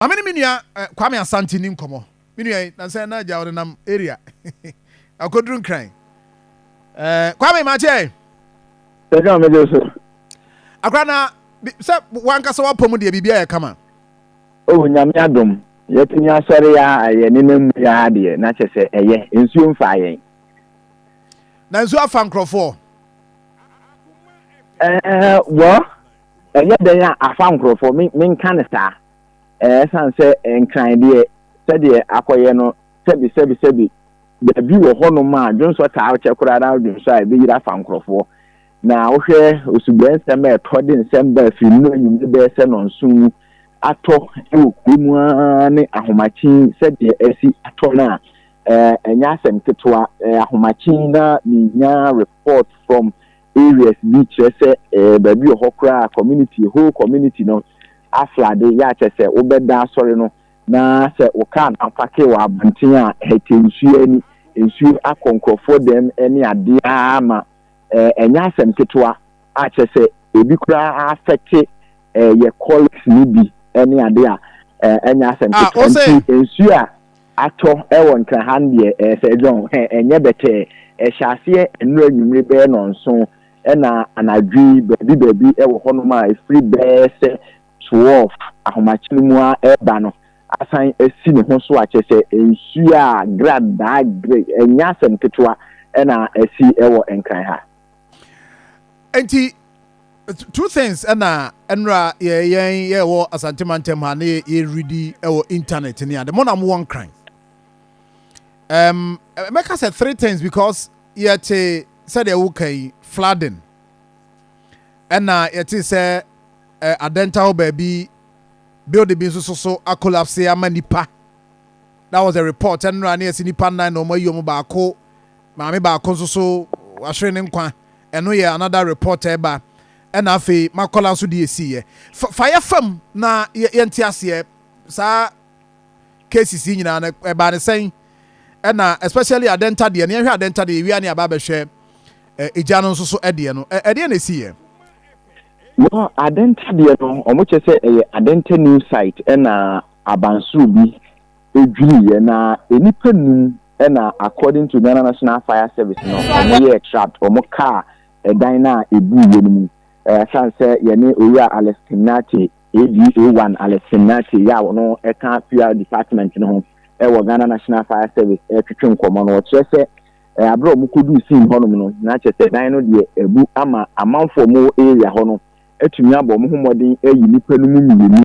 Maame ne me nua Kwame Asante ni nkɔmmɔ. Me nua yi, nansɛ na agya ɔde nam area. Akoduru Nkran. Kwame makyɛ. Sɛdeɛ ɔmɛgye so. Akora na sɛ wankasa wapɔ mu deɛ, biribi ayɛ kama. Oh, Nyame adom. Yɛtumi asɔre ya a yɛ nenam mu ya deɛ, na kyɛ sɛ ɛyɛ nsuo mfa yɛn. Na nsuo afa nkurɔfoɔ? Wɔ ɛnyɛ dɛn a afa nkurɔfoɔ, menka ne saa. Ɛsan sɛ Nkran deɛ, sɛdeɛ akɔyɛ no, sɛbi sɛbi sɛbi, baabi wɔ hɔnom a dwonsɔ taa kyɛ koraa na dwonsɔ a ɛbɛyiri afa nkurɔfoɔ. Na wohwɛ osubrɛ nsɛm a ɛtɔ de nsɛm ba afiri mu anwummerɛ bɛyɛ sɛ 7 mu atɔ wɔ kurom ara ne ahomakyen, sɛdeɛ asi atɔ no a, ɛnyɛ asɛm ketewa. Ahomakyen na menya report from areas bi kyerɛ sɛ baabi wɔ hɔ koraa, community, whole community no aflood yɛ akyɛ sɛ wobɛda asɔre no na sɛ wo kaa na park wɔ abɔnten a, ɛtɛ nsuo ani, nsuo akɔ nkurɔfoɔ dɛm ne adeɛ ama ɛnyɛ asɛm ketewa akyɛ sɛ ebi koraa affect yɛ colleagues ni bi ne adeɛ a ɛnyɛ asɛm ketewa. Nti nsuo a atɔ ɛwɔ Nkran deɛ, sɛ John, ɛnyɛ bɛtɛɛ. Ɛhyɛ aseɛ nnura anwummere bɛyɛ 7, ɛna anadwo yi baabi baabi ɛwɔ hɔnom a efiri bɛyɛ sɛ 12 ahomakye no mu a ɛreba no asan asi ne ho so akyɛ sɛ nsuo a gradaa gre, ɛnyɛ asɛm ketewa ɛna asi ɛwɔ Nkran ha. Nti two things ɛna ɛnura yɛ yɛn yɛwɔ Asante ha ne yɛredi ɛwɔ internet ne ade mo na mo wɔ Nkran. Mɛka sɛ three things, because yɛte sɛdeɛ woka yi, flooding, ɛna yɛte sɛ Adenta hɔ baabi building bi nso so acollapse ama nipa. That was a report ɛnura ne yɛsi nipa nnan na wɔn ayi wɔn baako, maame baako nso so wahwere ne nkwa. Ɛno yɛ another report ɛba. Ɛna afei Makɔla nso de esi yɛ fa yɛ fam na yɛnte aseɛ saa cases yi nyinaa no ɛbaa ne sɛn, ɛna especially Adenta deɛ no. Yɛhwɛ Adenta deɛ ewia ne aba abɛhwɛ egya no nso so ɛdeɛ no, ɛdeɛ na esi yɛ. Well, Adenta deɛ no, ɔmo kyerɛ sɛ ɛyɛ Adenta New Site ɛna abansoro bi edwiriiɛ na nipa num ɛna according to Ghana National Fire Service no, ɔmo yɛ trapped, ɔmo kaa ɛdan na ebu yɛ no mu. Ɛsan sɛ yɛne Owura Alex Kinate, ADA1 Alex Kinate yɛ a ɔno ɛka PR department no ho ɛwɔ Ghana National Fire Service ɛtwitwe nkɔmɔ no, ɔkyerɛ sɛ abere a ɔmo kɔduu scene hɔnom no, na kyerɛ sɛ dan no deɛ ebu ama amanfoɔ ɔmo wɔ area hɔ no atumi abɔ ɔmo ho mmɔden ayi nipa no mu mmienu.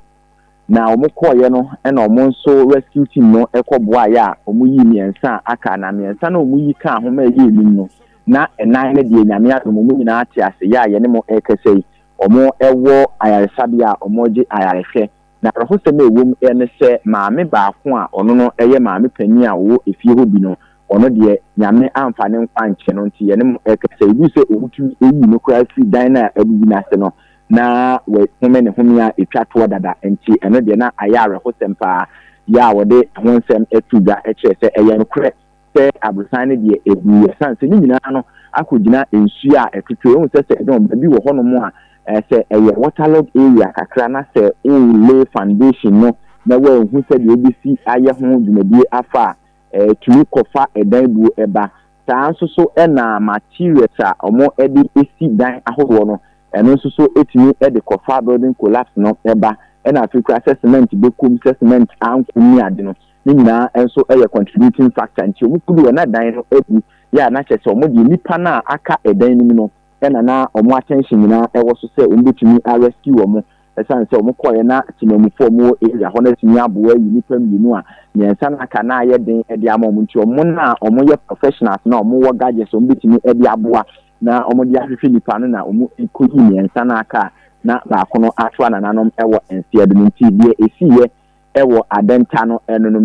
Na ɔmo kɔɔyɛ no, ɛna ɔmo nso rescue team no ɛkɔ boaeɛ a ɔmo yi mmiɛnsa a aka, na mmiɛnsa no a ɔmo yi kaa ho ma ɛyɛ enum no, na ɛnan no deɛ, Nyame adom, ɔmo nyinaa te ase yɛ a yɛne mo ɛrekasa yi, ɔmo ɛwɔ ayaresabea a ɔmo gye ayarehwɛ. Na awerɛhosɛm a ɛwɔ mu ɛne sɛ maame baako a ɔno no ɛyɛ maame panyin a ɔwɔ efie hɔ bi no, ɔno deɛ, Nyame amfa ne nkwa nkyɛ no. Nti yɛne mo ɛkasa ebi sɛ ɔmutumi eyi no koraa firi dan no a abubu n'ase no na wɔhome ne home a etwa toɔ dada. Nti ɛno deɛ, na ayɛ awerɛhosɛm paa yɛ a wɔde ho nsɛm ato dwa kyerɛ sɛ ɛyɛ nokorɛ sɛ aborosan no deɛ ebu yɛ san sɛ ne nyinaa no akɔgyina nsuo a ɛtoto ehu sɛ dɔn baabi wɔ hɔnom a sɛ ɛyɛ waterlog area kakra na sɛ ɔlay foundation no na wɔahu sɛdeɛ ebesi ayɛ ho dwumadie afa a, tumi kɔfa ɛdan buo ɛba saa. Nso so ɛna materials a wɔn de esi dan ahodoɔ no, ɛno nso so etumi de kɔfa building collapse no ɛba. Ɛna afei kora sɛ cement bɛkum, sɛ cement ankum ne ade no, ne nyinaa nso yɛ contributing factor. Nti wɔn kudu wɔ na dan no abu yɛ a, na kyerɛ sɛ wɔn deɛ, nipa no a aka ɛdan no mu no, ɛna na wɔn attention nyinaa ɛwɔ so sɛ wɔn bɛtumi arescue wɔn. Ɛsiane sɛ wɔn kɔɛ na temamufoɔ wɔn wɔ area hɔ no atumi aboa yi nipa mmienu a, mmiɛnsa no aka na ayɛ den de ama wɔn. Nti wɔn na wɔn yɛ professionals na wɔn wɔ gadgets wɔn bɛtumi de aboa na wɔn de ahwehwɛ nipa no, na wɔn kɔyi mmiɛnsa no aka a na baako no ato anananom wɔ nseɛ do no. Nti deɛ esi yɛ ɛwɔ Adenta no, ɛno no.